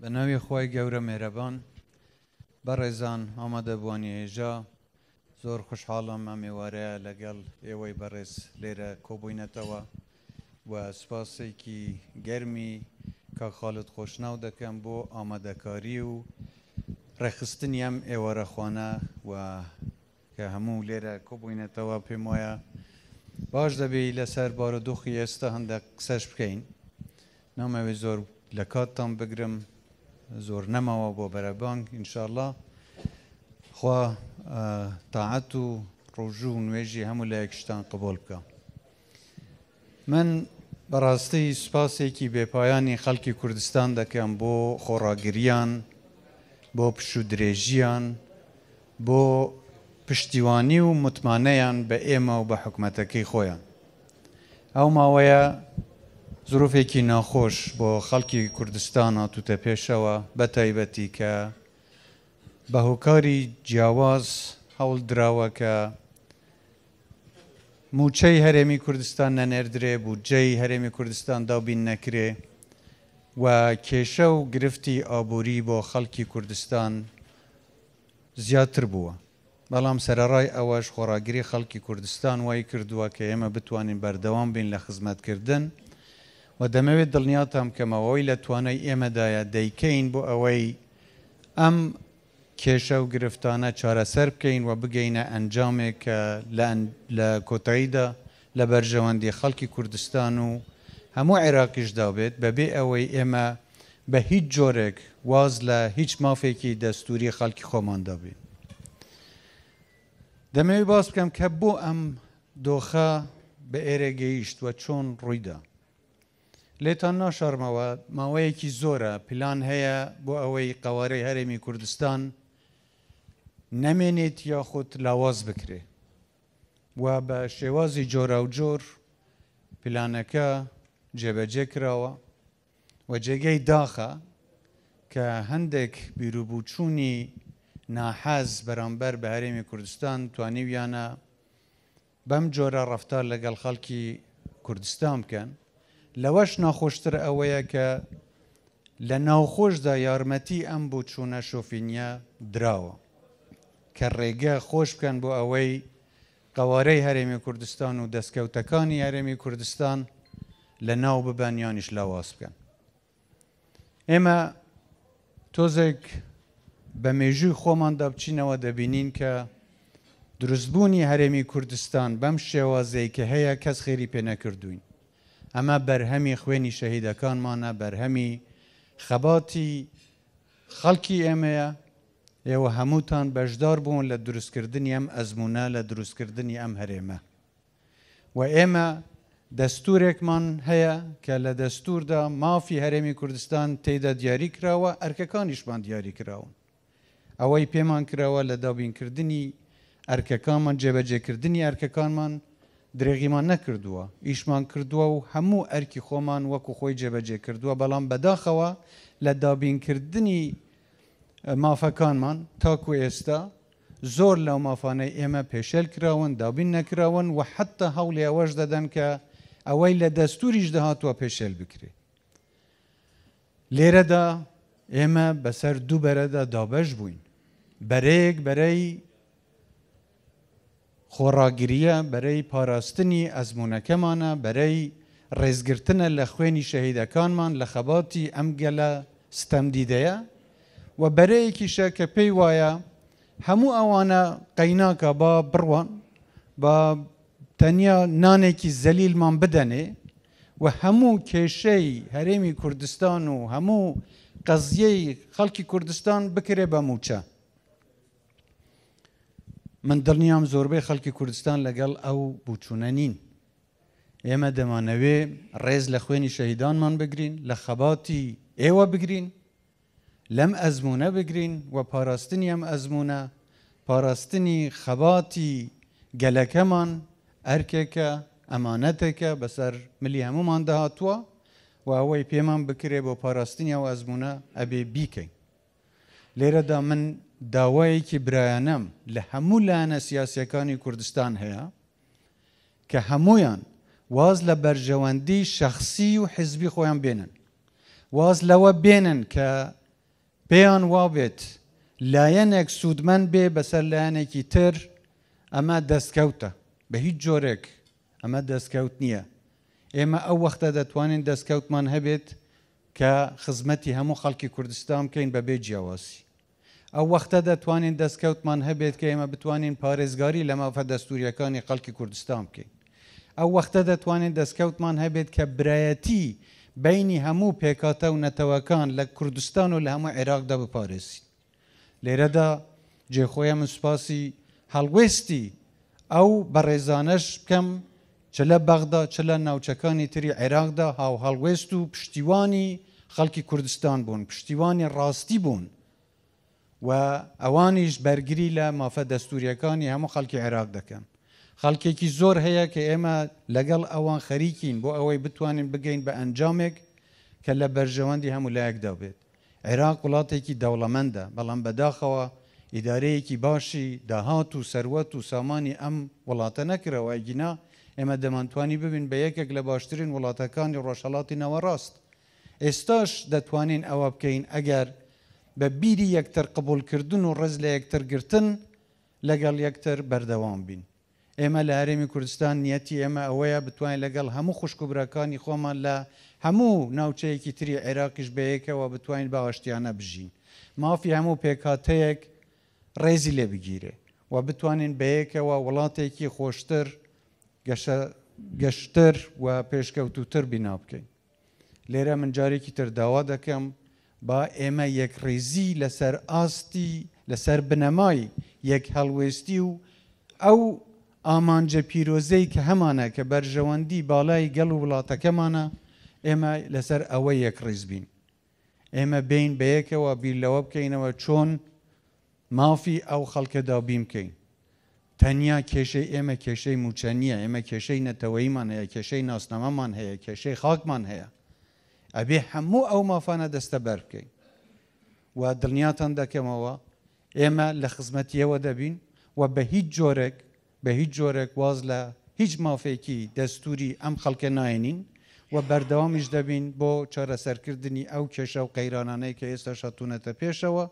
بە ناوی خوای گەورە مێرەبان. بەڕێزان ئامادەبووانی هێژا، زۆر خوشحاڵم ئەم ئێوارەیە لەگەڵ ئێوەی بەڕێز لێرە کۆبووینەتەوە و سوپاسێکی گەرمی کاک خالد خۆشناو دەکەم بۆ ئامادەکاری و ڕێکخستنی ئەم ئێوارەخوانە و کە هەموو لێرە کۆبووینەتەوە. پێم وایە باش دەبی لەسەر بارودۆخی ئێستا هەندێک قسەش بکەین. نامەوێت زۆر لە کاتتان بگرم، زۆر نەماوە بۆ بەرەبانگ ئینشاءاللە. خوا تاعەت و ڕۆژوو و نوێژی هەموو لایەکشتان قبوڵ بکە. من بەڕاستی سوپاسێکی بێپایانی خەڵکی کوردستان دەکەم بۆ خۆڕاگریان، بۆ پشوودرێژیان، بۆ پشتیوانی و متمانەیان بە ئێمە و بە حکومەتەکەی خۆیان. ئەو ماوەیە زروفێکی ناخۆش بۆ خەڵکی کوردستان هاتووتە پێشەوە، بە تایبەتی کە بە هۆکاری جیاواز هەوڵ دراوە کە مووچەی هەرێمی کوردستان نەنێردرێ، بودجەی هەرێمی کوردستان دابین نەکرێ و کێشە و گرفتی ئابووری بۆ خەڵکی کوردستان زیاتر بووە. بەڵام سەرەڕای ئەوەش خۆڕاگری خەڵکی کوردستان وای کردووە کە ئێمە بتوانین بەردەوام بین لە خزمەتکردن و دەمەوێت دڵنیاتان بکەمەوە ئەوەی لە توانای ئێمەدایە دەیکەین بۆ ئەوەی ئەم کێشە و گرفتانە چارەسەر بکەین و بگەینە ئەنجامێک کە لە کۆتاییدا لە بەرژەوەندی خەڵکی کوردستان و هەموو عێراقیشدا بێت، بەبێ ئەوەی ئێمە بە هیچ جۆرێک واز لە هیچ مافێکی دەستووری خەڵکی خۆماندا بین. دەمەوێت باس بکەم کە بۆ ئەم دۆخە بە ئێرە گەیشت و چۆن ڕوویدا. لێتان ناشارمەوە ماوەیەکی زۆرە پلان هەیە بۆ ئەوەی قەوارەی هەرێمی کوردستان نەمێنێت یاخود لاواز بکرێ و بە شێوازی جۆراوجۆر پلانەکە جێبەجێ کراوە و جێگەی داخە کە هەندێک بیروبوچوونی ناحەز بەرامبەر بە هەرێمی کوردستان توانیویانە بەم جۆرە ڕەفتار لەگەڵ خەڵکی کوردستان بکەن، لەوەش ناخۆشتر ئەوەیە کە لە ناوخۆشدا یارمەتی ئەم بۆچوونە شۆفینیە دراوە کە ڕێگە خۆش بکەن بۆ ئەوەی قەوارەی هەرێمی کوردستان و دەستکەوتەکانی هەرێمی کوردستان لە ناو ببەن یانیش لاواز بکەن. ئێمە تۆزێک بە مێژووی خۆماندا بچینەوە دەبینین کە دروستبوونی هەرێمی کوردستان بەم شێوازەی کە هەیە کەس خێری پێ نەکردووین. ئەمە بەرهەمی خوێنی شەهیدەکانمانە، بەرهەمی خەباتی خەڵکی ئێمەیە. ئێوە هەمووتان بەشدار بوون لە دروستکردنی ئەم ئەزموونە، لە دروستکردنی ئەم هەرێمە. و ئێمە دەستوورێکمان هەیە کە لە دەستووردا مافی هەرێمی کوردستان تێیدا دیاری کراوە، ئەرکەکانیشمان دیاری کراون. ئەوەی پێمان کراوە لە دابینکردنی ئەرکەکانمان، جێبەجێکردنی ئەرکەکانمان درێغیمان نەکردووە، ئیشمان کردووە و هەموو ئەرکی خۆمان وەکو خۆی جێبەجێ کردووە، بەڵام بەداخەوە لە دابینکردنی مافەکانمان تاکو ئێستا زۆر لەو مافانەی ئێمە پێشێل کراون، دابین نەکراون و حەتتا هەوڵی ئەوەش دەدەن کە ئەوەی لە دەستووریشدا هاتووە پێشێل بکرێ. لێرەدا ئێمە بەسەر دوو بەرەدا دابەش بووین. بەرەیەک بەرەی خۆڕاگرییە، بەرەی پاراستنی ئەزموونەکەمانە، بەرەی ڕێزگرتنە لە خوێنی شەهیدەکانمان، لە خەباتی ئەم گەلە ستەمدیدەیە و بەرەیەکیشە کە پێی وایە هەموو ئەوانە قەیناکە با بڕوان، با تەنیا نانێکی زەلیلمان بدەنێ و هەموو کێشەی هەرێمی کوردستان و هەموو قەزیەی خەڵکی کوردستان بکرێ بە مووچە. من دڵنیام زۆربەی خەڵکی کوردستان لەگەڵ ئەو بوچوونە نین. ئێمە دەمانەوێ ڕێز لە خوێنی شەهیدانمان بگرین، لە خەباتی ئێوە بگرین، لەم ئەزموونە بگرین و پاراستنی ئەم ئەزموونە، پاراستنی خەباتی گەلەکەمان ئەرکێکە، ئەمانەتێکە بەسەر ملی هەمووماندا هاتووە و ئەوەی پێمان بکرێ بۆ پاراستنی ئەو ئەزموونە ئەبێ بیکەین. لێرەدا من داوایەکی برایانەم لە هەموو لایەنە سیاسیەکانی کوردستان هەیە کە هەموویان واز لە بەرژەوەندی شەخسی و حزبی خۆیان بێنن، واز لەوە بێنن کە پێیان وابێت لایەنێک سوودمەند بێ بەسەر لایەنێکی تر ئەمە دەستکەوتە، بە هیچ جۆرێک ئەمە دەستکەوت نییە. ئێمە ئەو وەختە دەتوانین دەستکەوتمان هەبێت کە خزمەتی هەموو خەڵکی کوردستان بکەین بەبێ جیاوازی. ئەو وەختە دەتوانین دەستکەوتمان هەبێت کە ئێمە بتوانین پارێزگاری لە مافە دەستوورییەکانی خەڵکی کوردستان بکەین. ئەو وەختە دەتوانین دەستکەوتمان هەبێت کە برایەتی بەینی هەموو پێکهاتە و نەتەوەکان لە کوردستان و لە هەموو عێراقدا بپارێزین. لێرەدا جێ خۆیە من سوپاسی هەڵوێستی ئەو بەڕێزانەش بکەم چ لە بەغدا چ لە ناوچەکانی تری عێراقدا هاوهەڵوێست و پشتیوانی خەڵکی کوردستان بوون، پشتیوانی ڕاستی بوون و ئەوانیش بەرگری لە مافە دەستوورییەکانی هەموو خەڵکی عێراق دەکەن. خەڵکێکی زۆر هەیە کە ئێمە لەگەڵ ئەوان خەریکین بۆ ئەوەی بتوانین بگەین بە ئەنجامێک کە لە بەرژەوەندی هەموو لایەکدا بێت. عێراق وڵاتێکی دەوڵەمەندە، بەڵام بەداخەوە ئیدارەیەکی باشی داهات و سەروەت و سامانی ئەم وڵاتە نەکراوە، ئەگینا ئێمە دەمانتوانی ببین بە یەکێک لە باشترین وڵاتەکانی ڕۆژهەڵاتی ناوەڕاست. ئێستاش دەتوانین ئەوە بکەین ئەگەر بە بیری یەکتر قبوڵکردن و ڕێز لە یەکتر گرتن لەگەڵ یەکتر بەردەوام بین. ئێمە لە هەرێمی کوردستان نیەتی ئێمە ئەوەیە بتوانین لەگەڵ هەموو خوشک و براکانی خۆمان لە هەموو ناوچەیەکی تری عێراقیش بەیەکەوە بتوانین بە ئاشتیانە بژین، مافی هەموو پێکهاتەیەک ڕێزی لێ بگیرێ و بتوانین بەیەکەوە وڵاتێکی خۆشتر، گەشە گەشتر و پێشکەوتووتر بینا بکەین. لێرە من جارێکی تر داوا دەکەم با ئێمە یەکڕیزی لەسەر ئاستی لەسەر بنەمای یەک هەڵوێستی و ئەو ئامانجە پیرۆزەی کە هەمانە کە بەرژەوەندی باڵای گەل و وڵاتەکەمانە ئێمە لەسەر ئەوە یەکڕیز بین. ئێمە بێین بەیەکەوە بیر لەوە بکەینەوە چۆن مافی ئەو خەڵکە دابین بکەین. تەنیا کێشەی ئێمە کێشەی مووچە نییە، ئێمە کێشەی نەتەوەییمان هەیە، کێشەی ناسنامەمان هەیە، کێشەی خاکمان هەیە. ئەبێ هەموو ئەو مافانە دەستەبەر بکەین و دڵنیاتان دەکەمەوە ئێمە لە خزمەتی ئێوە دەبین و بە هیچ جۆرێک بە هیچ جۆرێک واز لە هیچ مافێکی دەستووری ئەم خەڵکە ناهێنین و بەردەوامیش دەبین بۆ چارەسەرکردنی ئەو کێشە و قەیرانانەی کە ئێستاش هاتوونەتە پێشەوە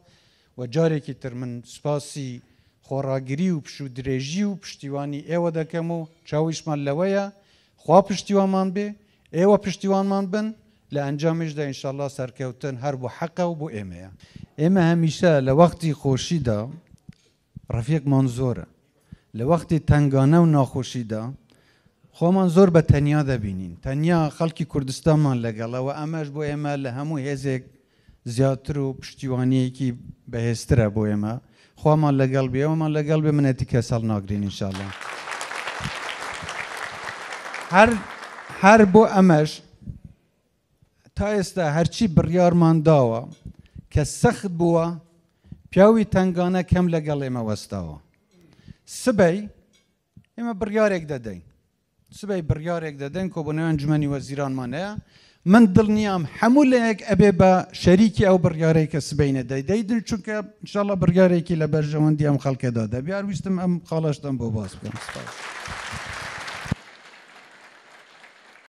و جارێکی تر من سوپاسی خۆڕاگری و پشوودرێژی و پشتیوانی ئێوە دەکەم و چاویشمان لەوەیە خوا پشتیوانمان بێ، ئێوە پشتیوانمان بن، لە ئەنجامیشدا ان شاء اللە سەرکەوتن هەر بۆ حەقە و بۆ ئێمەیە. ئێمە هەمیشە لە وەختی خۆشیدا ڕەفیقمان زۆرە، لە وەختی تەنگانە و ناخۆشیدا خۆمان زۆر بە تەنیا دەبینین، تەنیا خەڵکی کوردستانمان لەگەڵە و ئەمەش بۆ ئێمە لە هەموو هێزێک زیاتر و پشتیوانییەکی بەهێزترە بۆ ئێمە، خوامان لەگەڵ بێ، ئێوەمان لەگەڵ بێ منەتی کەس هەڵناگرین ان شاء اللە. هەر هەر بۆ ئەمەش تا ئێستا هەرچی بڕیارمان داوە کە سەخت بووە، پیاوی تەنگانە کەم لەگەڵ ئێمە وەستاوە. سبەی ئێمە بڕیارێک دەدەین، سبەی بڕیارێک دەدەین، کۆبوونەوەی ئەنجومەنی وەزیرانمان هەیە، من دڵنیام هەموو لایەک ئەبێ بە شەریکی ئەو بڕیارەی کە سبەینە دەیدەین، چونکە ئینشاڵڵا بڕیارێکی لە بەرژەوەندی ئەم خەڵکەدا دەبێ. هەر ویستم ئەم خاڵەشتان بۆ باس بکەم. سپاس.